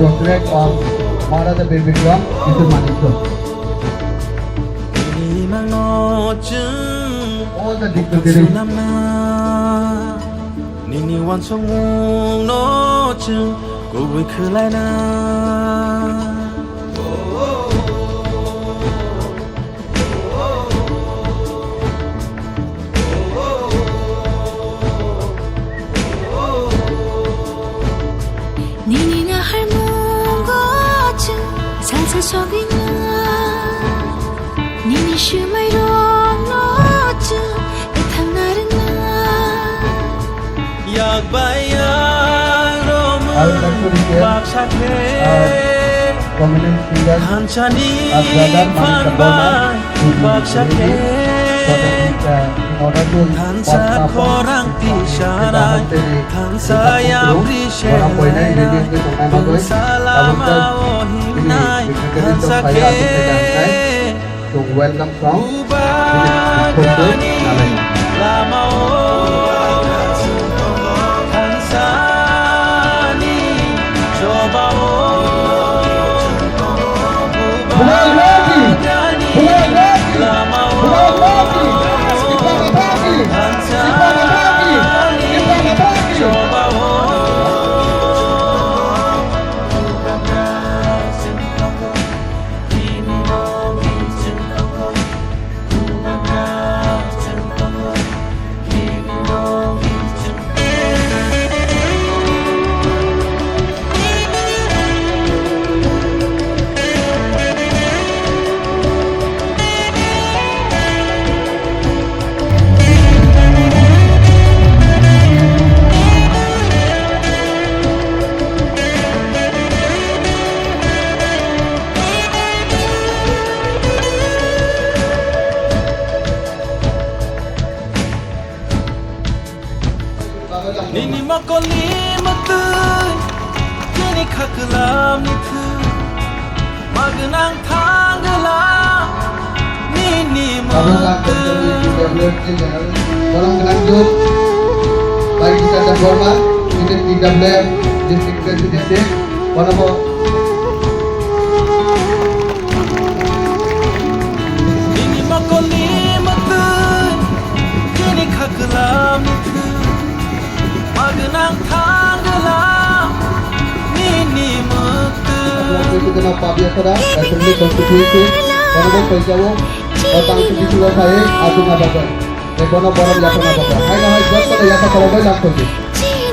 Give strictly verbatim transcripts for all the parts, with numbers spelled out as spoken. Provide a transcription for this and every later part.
Portrait of Maharaja Bir Bikram Kishore Manikya. All the dignitaries. Nini uansukmungno chwng kubui khlaina. Nini naharmungo chwng salsa sogwina. Nini swmairokno chwng wngthangna rwngna. Yak bai yak romwi I would like to request baksa khe our prominent singers, thansani our brother Manik Debbarma, phanbai to be baksa khe released so that, uh, in order to thansa perform khorang in the tisanai, dance, uh, thansa yapri senai, bwsa lama o himnai, thansa khe. Chwng welcome song, bini khoroknwi nalai. Nini mokolni mwktwi, chini khaklamni thwi, magwnang thangla nini mwktwi. Borok gwnang Jyoti Debbarma, T W F District President, bono bo. Nini mokolni mwktwi, chini khaklamni thwi, magwnang thangla nini mwktwi. Pabia Khera, Assembly Constituency, bono bo koijao, o tang sidi sulo khai, aswk na bagwi. Tei bono borom yapharna bagwi. Haino hai jotono yapha khoroknwi lang thangdi.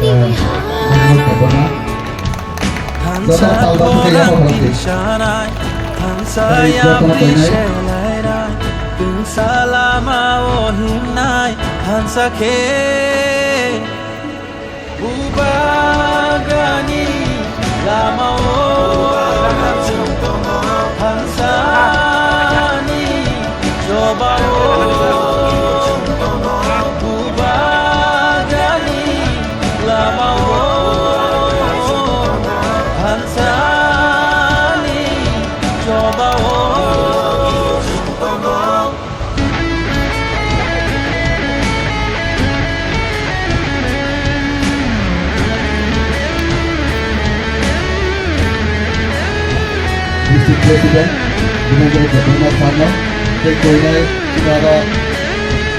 Eh, ang no tei bono. Jotono salda thangwi yapha khorokdi. Tei jotono koinai. Thansa lama o himnai, thansa khe. Bubagrani lamao thansani chobao. Bubagrani lamao thansani chobao. District President, Binoy Debbarma Sharma, tei koinai chwla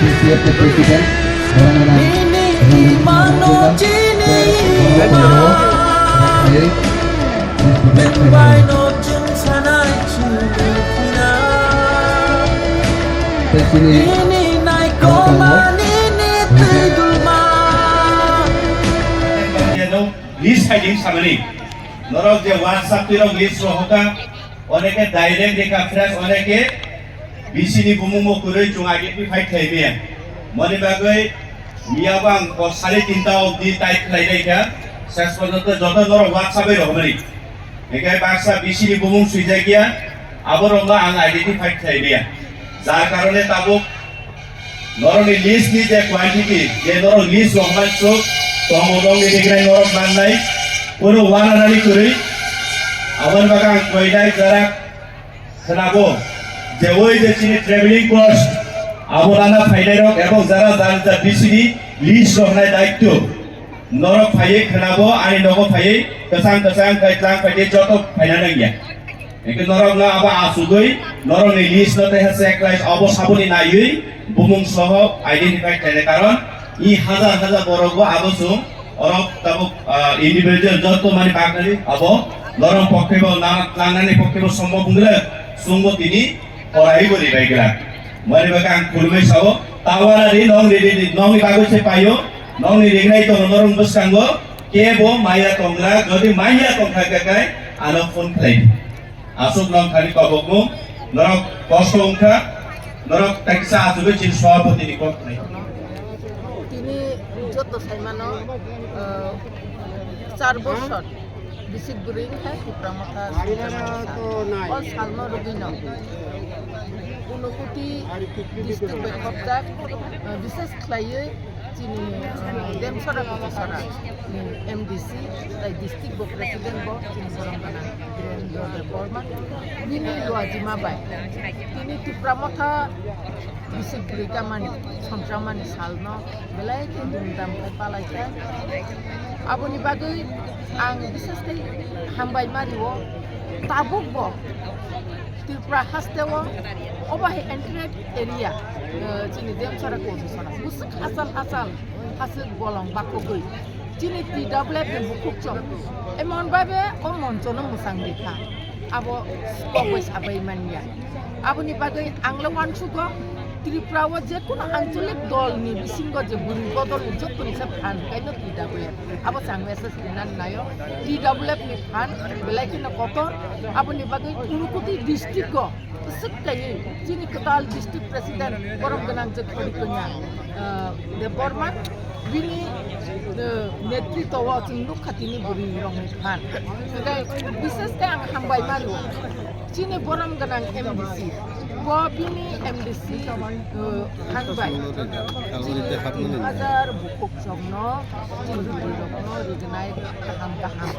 D C F ni President, Boromana Ranjan Kumar Mangkuna, tei Boromana Koiro, Tei chini list hai din samani. Norok je WhatsApp tirok list rohoka, oneke direct deka fresh, oneke B C ni bumung bo kwrwi chwng identify khlai maya. Moni bagwi miya bang o sari tinta obdi type khlai nai kha, ses porjonto joto norok WhatsApp bai rohormani. Hinkhe baksa B C ni bumung swijak ya, aborokno ang identify khlai maya. Jar karone tabuk norokni list ni je quantity, je norok list rohormani swk tongo, nokni degree norok mannai, kunu wananani kwrwi. Aboni bagwi ang koinai jara khwnabo je oi je chini travelling cost abo lana phainairok ebong jara jani ja B C ni list rohornai daityo. Norok phaiwi khwnabo, ani nogo phaiwi kwchang kwchang khe tlang phaidi joto phaina nangya. Hwnkhe norokno abo asugwi norokni list no tei ha check list abo saboni naiwi bumung soho identify khlainai, karon i hajar hajar borok bo abo chwng orok tabuk, ah, individual joto mani bagwi abo norok pokhe bo na-, tlangnani pokhe bo sombhob wngwrwk chwngbo tini korai bo ribai glak. Mani bagwi ang khulumui sao, tawara ri nong ri ri ri, nongni bagwi se paio, nongni ringnai tongo norok bwskango, kebo maya tongra, jodi maya tongkha khe kai ano phone khlai di. Aswk nong thani kobokmung, norok kosto wngkha, norok taksa aswk chin sabhapati ni kok khlai. Tini joto saimano, eh, char bosor. Bisik bwrwi wngkha Tipra Motha Songkha Motha. O salno rwgwino Unakoti district bai khopjak, eh, bises khlaiwi chini, eh, Demsora Kotosora ni M D C, tai district bo president bo chini borom gana Birendra Debbarma. Bini luajima bai tini Tipra Motha bisik bwrwi tamani, songchakmani salno belai khe dhumdham khai palai kha. Aboni bagwi ang bisas khe hambai ma rio. Tabuk bo Tripura haste o obo hai enclave area, eh, chini Demsora Kotosora bwswk hachal hachal hachal bolong bakhogwi chini T W F ni bukhuk chwng emon babe o moncho no mwchang rikha. Abo kok bai sabai manya. Aboni bagwi ang le uansugo Tripura o je kono anchalik dol ni bisingo je bwrwi bodol ni joto ni se phan kaino T W F. Abo chang message rinani naio. T W F ni phan belai kheno kotor. Aboni bagwi Unakoti district o swk kaiwi chini kwtal district president borom gwnang je Khorikanya, ah, Debbarma bini, eh, netritwo o chwng nukha tini bwrwi rokni phan. Hwnkhe bises khe ang hambai ma rio. Chini borom gwnang M D C, bo bini M D C, eh, phan bai chini tin hajar bukhuk chwngno, chini bwrwi rokno rignai kaham kaham.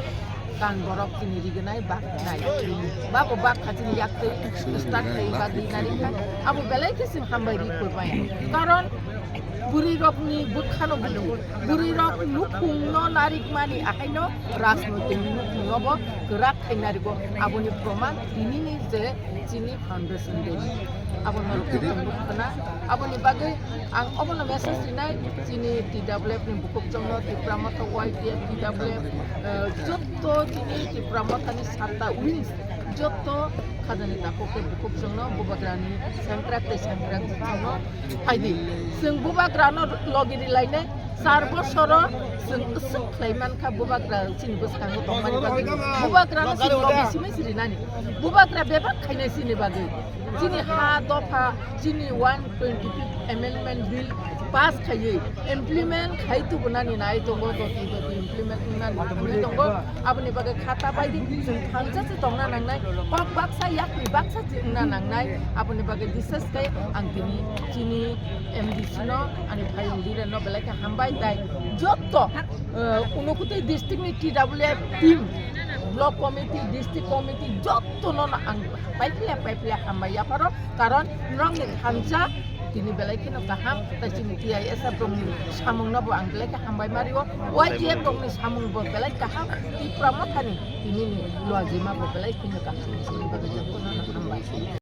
Kan borok chini rignai baknai. Babo bakha chini yaktwi start khai bagwi narikha. Abo belai khe chwng hambai ri kwrwmaya. Karon bwrwi rokni bwkhano bwlwi, bwrwi rok nukhungno narikmani ahaino rajnoitik nukhungno bo kwrak khai narigo. Aboni proman tinini je chini foundation day. Abo norok tongbo khna. Aboni bagwi ang obono message rinai chini T W F ni bukhuk chwngno, Tipra Motha Y T F, T W F, eh, jotto chini Tipra Motha ni satta wings, jotto khajani takhuk tei bukhuk chwngno, bubagrani sengkrak tei sengkrak chwngno phaidi. Chwng bubagrano logi rilainai. Char bosoro chwng swk khlai mankha bubagra chini bwskango tongmani bagwi. Bubagrano chini logi simi sirinani. Bubagra bebak khainai chini bagwi. Chini ha dopha, chini one twenty-fifth Amendment Bill pass khaiwi implement khai tubunani nai tongo, doti doti implement wngnani nai tongo. Aboni bagwi khata baidi chwng thansa se tongna nangnai, kok baksa yakni baksa se wngna nangnai. Aboni bagwi bises khe ang tini chini M D C no, ani phaiyung Biren no belai khe hambai tai. Jotto, eh, Unakoti district ni T W F team, block committee, district committee, jotto no ang paiphle paiphle hambai yapharo, karon norokni thansa tini belai kheno kaham, tai chini T I S F rokni samung no bo ang belai khe hambai ma rio, Y T F rokni samung bo belai kaham, Tipra Mothani tini ni luajima bo belai kheno kaham, chini bagwi jotto no hambai.